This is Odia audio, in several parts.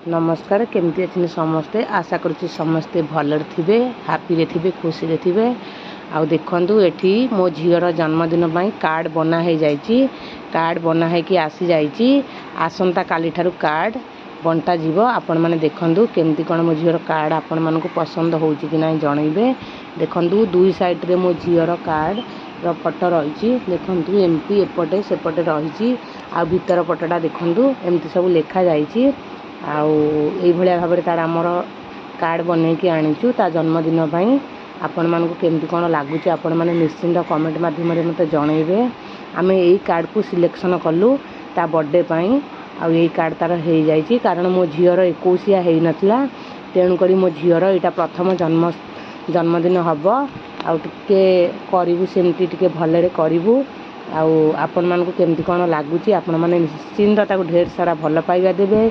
ନମସ୍କାର। କେମିତି ଅଛନ୍ତି ସମସ୍ତେ? ଆଶା କରୁଛି ସମସ୍ତେ ଭଲରେ ଥିବେ, ହାପିରେ ଥିବେ, ଖୁସିରେ ଥିବେ। ଆଉ ଦେଖନ୍ତୁ, ଏଠି ମୋ ଝିଅର ଜନ୍ମଦିନ ପାଇଁ କାର୍ଡ଼ ବନା ହେଇଯାଇଛି। କାର୍ଡ଼ ବନା ହେଇକି ଆସିଯାଇଛି। ଆସନ୍ତା କାଲିଠାରୁ କାର୍ଡ଼ ବଣ୍ଟାଯିବ। ଆପଣମାନେ ଦେଖନ୍ତୁ, କେମିତି କ'ଣ ମୋ ଝିଅର କାର୍ଡ଼ ଆପଣମାନଙ୍କୁ ପସନ୍ଦ ହେଉଛି କି ନାହିଁ ଜଣେଇବେ। ଦେଖନ୍ତୁ, ଦୁଇ ସାଇଡ଼୍ରେ ମୋ ଝିଅର କାର୍ଡ଼ର ଫଟୋ ରହିଛି। ଦେଖନ୍ତୁ, ଏମିତି ଏପଟେ ସେପଟେ ରହିଛି। ଆଉ ଭିତର ପଟଟା ଦେଖନ୍ତୁ, ଏମିତି ସବୁ ଲେଖାଯାଇଛି। ଆଉ ଏଇଭଳିଆ ଭାବରେ ତାର ଆମର କାର୍ଡ଼ ବନେଇକି ଆଣିଛୁ ତା ଜନ୍ମଦିନ ପାଇଁ। ଆପଣମାନଙ୍କୁ କେମିତି କ'ଣ ଲାଗୁଛି, ଆପଣମାନେ ନିଶ୍ଚିନ୍ତ କମେଣ୍ଟ ମାଧ୍ୟମରେ ମୋତେ ଜଣେଇବେ। ଆମେ ଏଇ କାର୍ଡ଼କୁ ସିଲେକ୍ସନ୍ କଲୁ ତା ବର୍ଥଡ଼େ ପାଇଁ। ଆଉ ଏଇ କାର୍ଡ଼ ତାର ହେଇଯାଇଛି, କାରଣ ମୋ ଝିଅର ଏକୋଇଶିଆ ହେଇନଥିଲା। ତେଣୁକରି ମୋ ଝିଅର ଏଇଟା ପ୍ରଥମ ଜନ୍ମଦିନ ହେବ। ଆଉ ଟିକେ କରିବୁ, ସେମିତି ଟିକେ ଭଲରେ କରିବୁ। ଆଉ ଆପଣମାନଙ୍କୁ କେମିତି କ'ଣ ଲାଗୁଛି, ଆପଣମାନେ ନିଶ୍ଚିନ୍ତ ତାକୁ ଢେର ସାରା ଭଲ ପାଇବା ଦେବେ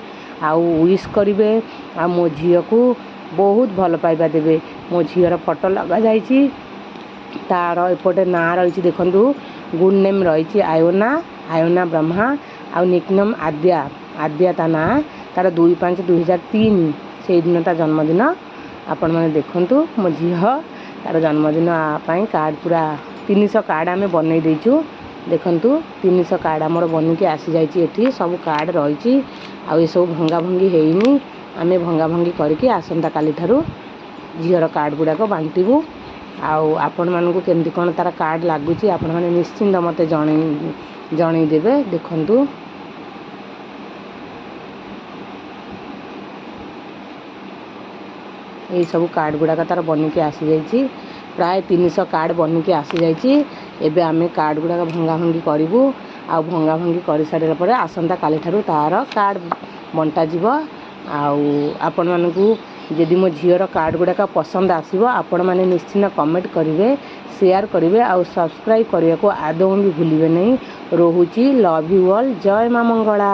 ଆଉ ୱିଶ୍ କରିବେ ଆଉ ମୋ ଝିଅକୁ ବହୁତ ଭଲ ପାଇବା ଦେବେ। ମୋ ଝିଅର ଫଟୋ ଲଗାଯାଇଛି। ତାର ଏପଟେ ନାଁ ରହିଛି, ଦେଖନ୍ତୁ, ଗୁଡ୍ ନେମ୍ ରହିଛି ଆୟୋନା, ଆୟୋନା ବ୍ରହ୍ମା। ଆଉ ନିକ୍ ନେମ୍ ଆଦ୍ୟା, ଆଦ୍ୟା ତା ନାଁ। ତାର 2/5/2003, ସେଇଦିନ ତା ଜନ୍ମଦିନ। ଆପଣମାନେ ଦେଖନ୍ତୁ, ମୋ ଝିଅ ତାର ଜନ୍ମଦିନ ପାଇଁ କାର୍ଡ଼ ପୁରା 300 କାର୍ଡ଼ ଆମେ ବନେଇ ଦେଇଛୁ। ଦେଖନ୍ତୁ, 300 କାର୍ଡ଼ ଆମର ବନିକି ଆସିଯାଇଛି। ଏଠି ସବୁ କାର୍ଡ଼ ରହିଛି ଆଉ ଏସବୁ ଭଙ୍ଗା ଭଙ୍ଗି ହେଇନି। ଆମେ ଭଙ୍ଗା ଭଙ୍ଗି କରିକି ଆସନ୍ତାକାଲି ଠାରୁ ଝିଅର କାର୍ଡ଼ ଗୁଡ଼ାକ ବାଣ୍ଟିବୁ। ଆଉ ଆପଣମାନଙ୍କୁ କେମିତି କ'ଣ ତାର କାର୍ଡ଼ ଲାଗୁଛି, ଆପଣମାନେ ନିଶ୍ଚିନ୍ତ ମୋତେ ଜଣେଇଦେବେ। ଦେଖନ୍ତୁ, ଏଇସବୁ କାର୍ଡ଼ ଗୁଡ଼ାକ ତାର ବନିକି ଆସିଯାଇଛି। ପ୍ରାୟ 300 କାର୍ଡ଼ ବନିକି ଆସିଯାଇଛି। ଏବେ ଆମେ କାର୍ଡ଼ ଗୁଡ଼ାକ ଭଙ୍ଗା ଭଙ୍ଗି କରିବୁ। ଆଉ ଭଙ୍ଗା ଭଙ୍ଗି କରିସାରିଲା ପରେ ଆସନ୍ତା କାଲିଠାରୁ ତାର କାର୍ଡ଼ ବଣ୍ଟାଯିବ। ଆଉ ଆପଣମାନଙ୍କୁ ଯଦି ମୋ ଝିଅର କାର୍ଡ଼ ଗୁଡ଼ାକ ପସନ୍ଦ ଆସିବ, ଆପଣମାନେ ନିଶ୍ଚିନ୍ତ କମେଣ୍ଟ କରିବେ, ସେୟାର କରିବେ ଆଉ ସବସ୍କ୍ରାଇବ୍ କରିବାକୁ ଆଦୌ ବି ଭୁଲିବେ ନାହିଁ। ରହୁଛି। Love you all. ଜୟ ମା ମଙ୍ଗଳା।